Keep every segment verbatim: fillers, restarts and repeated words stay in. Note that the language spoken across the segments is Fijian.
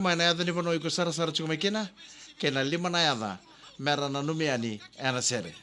mai na yaca ni vanua iko sarasara tiko mai kina, kei na lima na yaca me ra nanumi yani ena sere.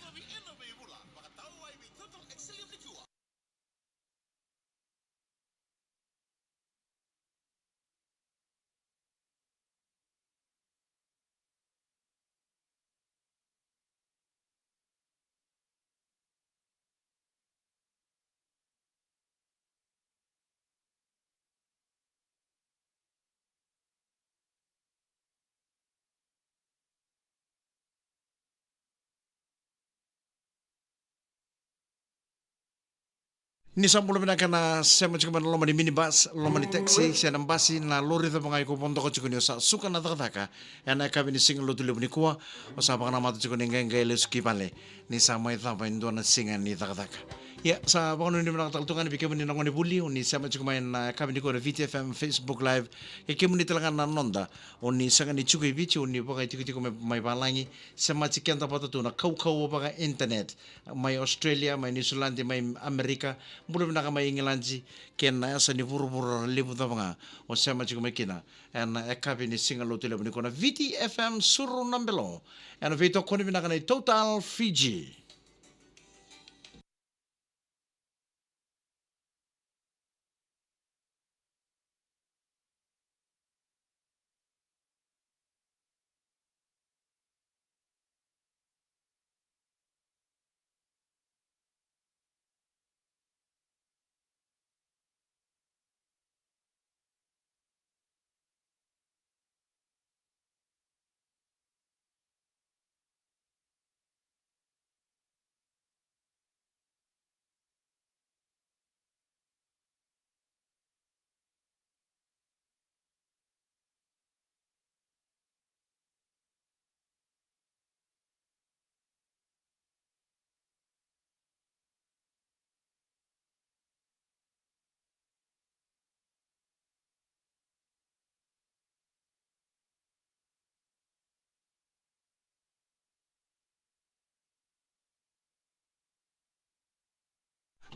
Ni sa bula vinaka na sema tiko mai na loma ni minibus, loma ni taxi, se na basi, na lori cava ga iko vodoka tiko ni o sa suka na cakacaka. Ena yakavi ni siga lotu levu nikua, o sa vakanamata tiko ni qaiqai lesu ki vale. Ni sa mai cava e dua na siga ni cakacaka. Ia, sa vakanuinui vinaka tale tu ga yani vei kemuni na gone vuli, o ni sema tiko mai na yakavi nikua na V T F M Facebook Live. Kei kemuni tale ga na noda, o ni sega ni tiko i Viti, o ni vakaitikotiko mai, mai valagi, sema tiko keda vata tu na kaukauwa vaka internet. Mai Australia, mai Niusiladi, mai Amerika, bula vinaka mai Igiladi, kei na yasa ni vuravura levu cava ga o sema tiko mai kina. Ena yakavi ni siga lotu levu nikua na V T F M Suru na Belo. Ena veitokoni vinaka nei Total Fiji.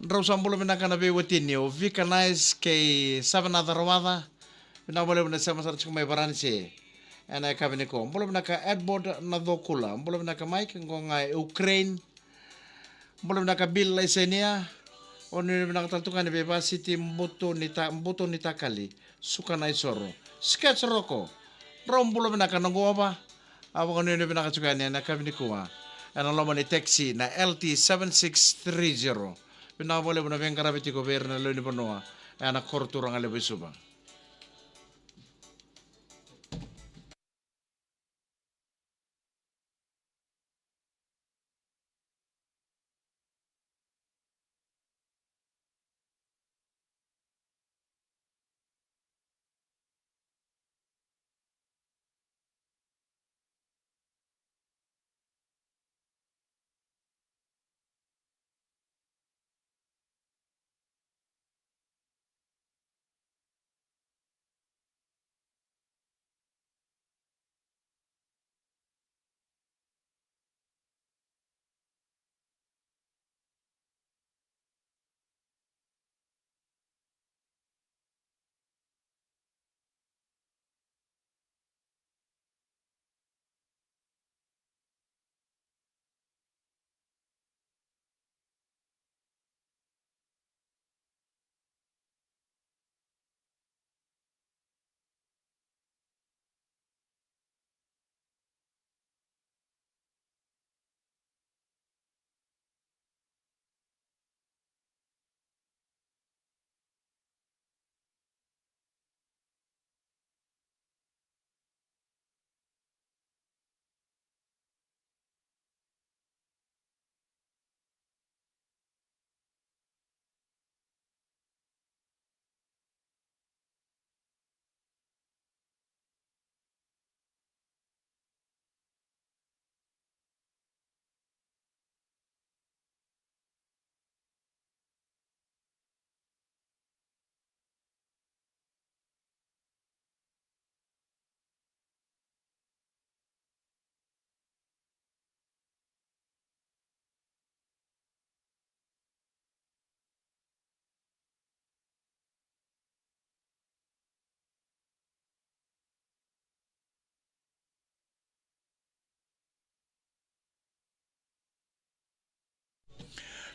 Drau sa bula vinaka na veiwatini o Vika Nice kei Savena Carawaca. Vinaka vakalevu na sema sara tiko mai Varanise ena yakavi nikua. Bula vinaka Edward Nacokula. Bula vinaka Mike, qo ga e Ukraine. Bula vinaka Bill Laisenia. O ni vinaka tale tu ga yani vei Vasiti Buto ni ta, Buto ni Takali. Suka na isoro. Sketch Roko. Drau bula vinaka na guava. A vakanuinui vinaka tiko yani ena yakavi nikua. Ena loma ni taxi na L T seven six three zero. Vinaka vakalevu na veiqaravi tiko vei ira na lewe ni vanua ena koro turaga levu i Suva.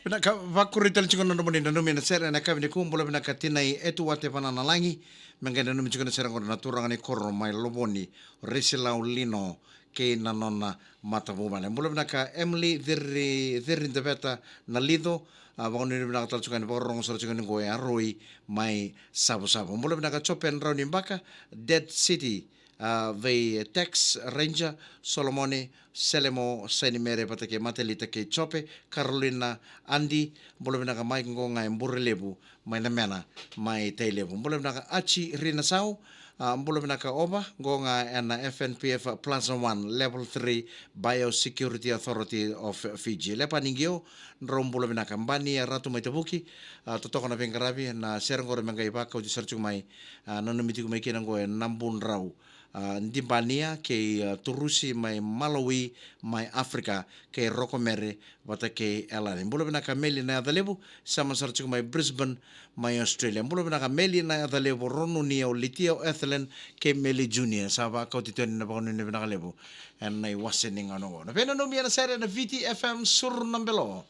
Vinaka, vakuri tale tiko na nomuni nanumi na sere ena yakavi nikua. Bula vinaka tinai Etuate Vananalagi. Me qai nanumi tiko na sere qo na turaga ni koro mai Lovoni, Resilau Lino kei na nona matavuvale. Bula vinaka Emily Ciri, Ciri Daveta na Lico. A, vakanuinui vinaka tale tiko ni vakarorogo sara tiko ni qo e Aroi mai Savusavu. Bula vinaka Jope Draunibaka, Dead City, a, vei Tex Ranger, Solomone, Selemo, Sainimere vata kei Matelita kei Jope, Carolina, Adi. Bula vinaka Mike qo ga e Burelevu mai na mena mai Tailevu. Bula vinaka Achi Rinasau, a, bula vinaka Ova qo ga ena F N P F Plaza One Level Three Biosecurity Authority of Fiji. Lepa ni qio, drau bula vinaka. Bani a Ratu mai Tavuki, a, totoka na veiqaravi, na sere qo me qai vakauti sara tiko mai, a, nanumi tiko mai kina qo e Nabudrau, a, Dibania kei, a, Turusi mai Malawi mai Afrika, kei Rokomere vata kei Elani. Bula vinaka Meli na Yacalevu, sema sara tiko mai Brisbane mai Australia. Bula vinaka Meli na Yacalevu, Ronuni, o Litia, o Ethelen kei Meli Junior. Sa vakauti tiko ni na vakanuinui vinaka levu ena iwase ni gauna oqo. Na veinanumi ena sere ena Viti F M Suru na Belo.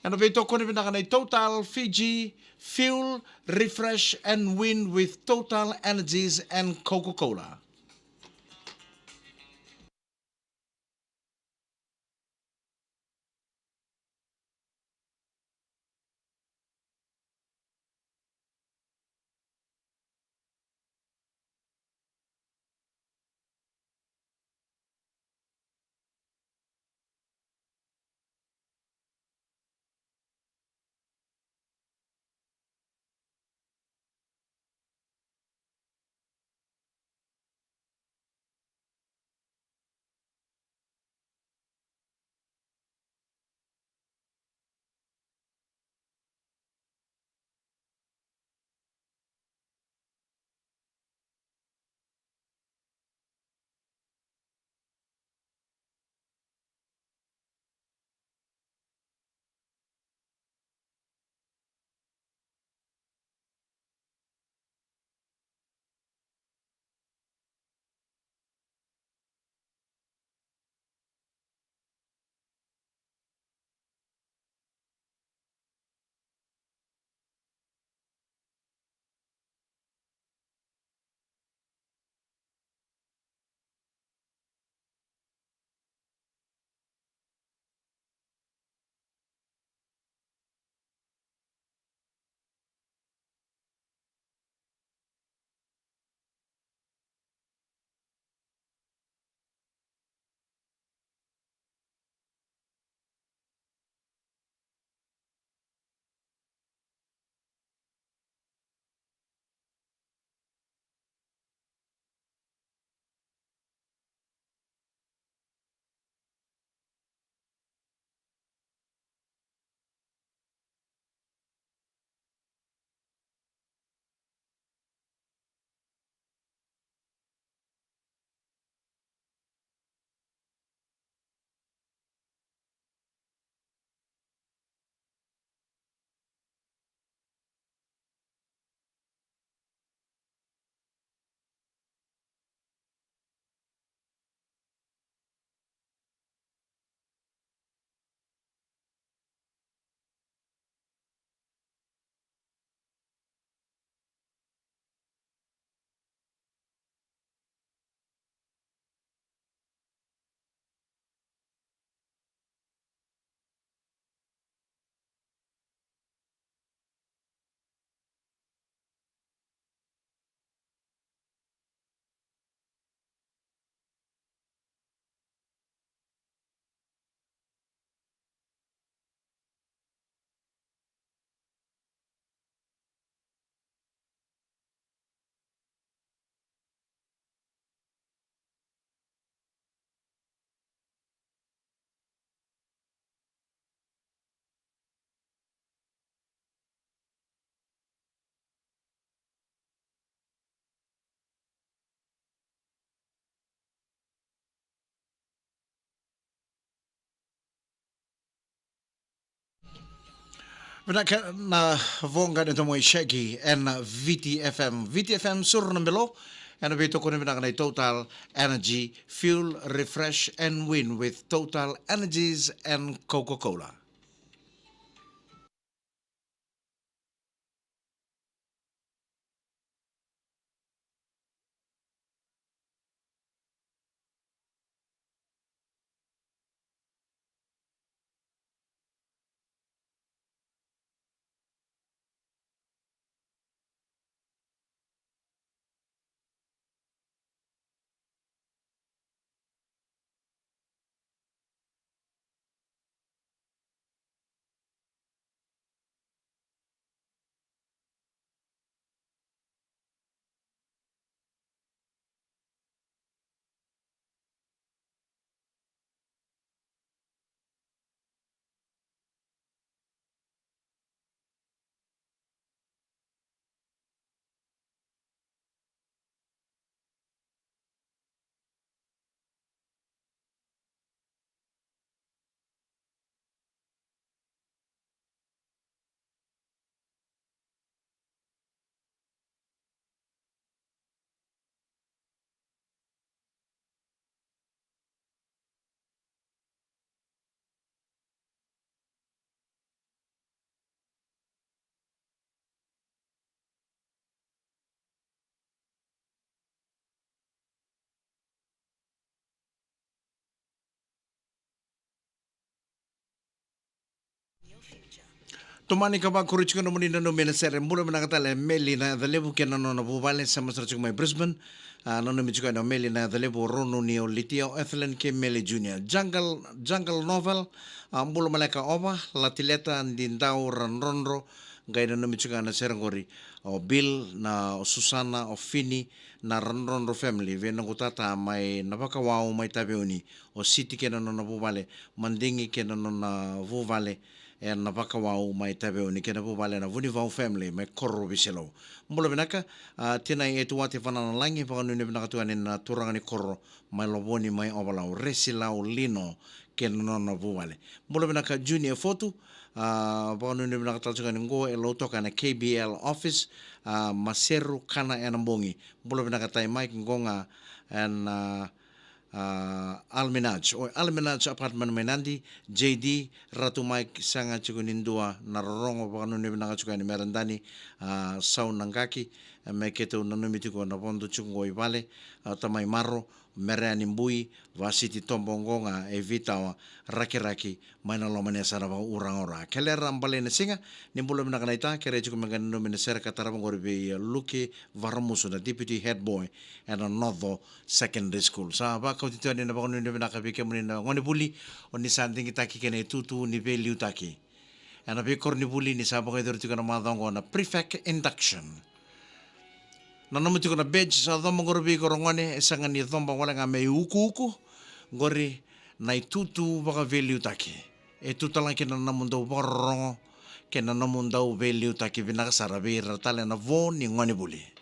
Ena veitokoni vinaka nei Total Fiji, fuel, refresh and win with Total Energies and Coca-Cola. Vinaka na voqa ni domo i Shaggy ena Viti F M. Viti F M Suru na Belo, ena veitokoni vinaka nei Total Energy, fuel, refresh and win with Total Energies and Coca-Cola. Tomani ka vakuri tiko nomuni nanumi ena sere. Bula vinaka tale Meli Nayacalevu kei na nona vuvale, sema sara tiko mai Brisbane. A, nanumi tiko yani o Meli Nayacalevu, o Ronuni, o Litia, o Ethelyn kei Meli Junior. Jungle, Jungle Novel, a, bula maleka Ova, Latileta, Didau, Radrodro, qai nanumi tiko ena sere qori o Bill, na o Susana, o Fini, na Radrodro family, vei noqu tata mai Navakawau mai Taveuni, o Siti kei na nona vuvale, Madigi kei na nona vuvale, ena Vakawau mai Taveuni kei na vuvale na Vunivau family mai Koro Veisilau. Bula vinaka, a, tinai Etuate Vananalagi, vakanuinui vinaka tu yani na turaga ni koro mai Lovoni mai Ovalau, Resilau Lino kei na nona vuvale. Bula vinaka Junior Fotu, a, vakanuinui vinaka tale tiko yani qo e Lautoka ena K B L office, a, Maseru Kana ena bogi. Bula vinaka tai Mike qo ga ena a, Alminaj, o Alminaj apartment mai Nadi, J D, Ratu Mike, sega tiko ni dua na rorogo, vakanuinui vinaka tiko yani Meredani, a, Sau Naqaki, e, me keitou nanumi tiko na vodo tiko qo i vale, a, Tamai Maro, Mereani Bui, Vasiti Tobo qo ga e Vitawa, Rakiraki, mai na loma ni yasana vakauraga o Ra. Kelera Balai na Siga, ni bula vinaka naita, kerei tiko me qai nanumi na sere ka tarava qori vei, e, Luke Varamusu na deputy head boy ena Noco Secondary School. Sa vakauti tu yani na vakanuinui vinaka vei kemuni na gonevuli, o ni sa digitaki kei na itutu ni veiliutaki ena veikoronivuli ni sa vakayacori tiko na macawa oqo na prefect induction. Nanuma tiko na badge sa coba qori vei iko ra gone, e sega ni coba wale ga me iukuuku, qori na itutu vakaveiliutaki. E tu tale ga kina na nomudou vakarorogo kei na nomudou veiliutaki vinaka sara vei ira tale na vo ni gonevuli.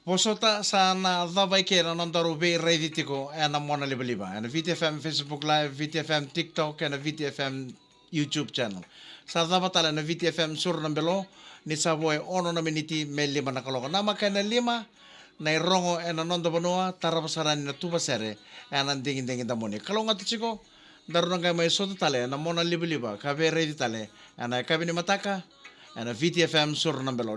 Vosota, sa na cava i ke na nodaru veiraici tiko ena mona livaliva ena V T F M Facebook Live, V T F M TikTok, ena V T F M YouTube channel. Sa cava tale na V T F M Suru na Belo, ni sa vo e ono na miniti me lima na kaloko. Na maka ena lima, na irogo ena noda vanua, tarava sara yani na tuva sere ena digidigi damoni. Kalougata tiko, daru na qai mai sota tale ena mona livaliva ka veiraici tale ena yakavi ni mataka ena V T F M Suru na Belo.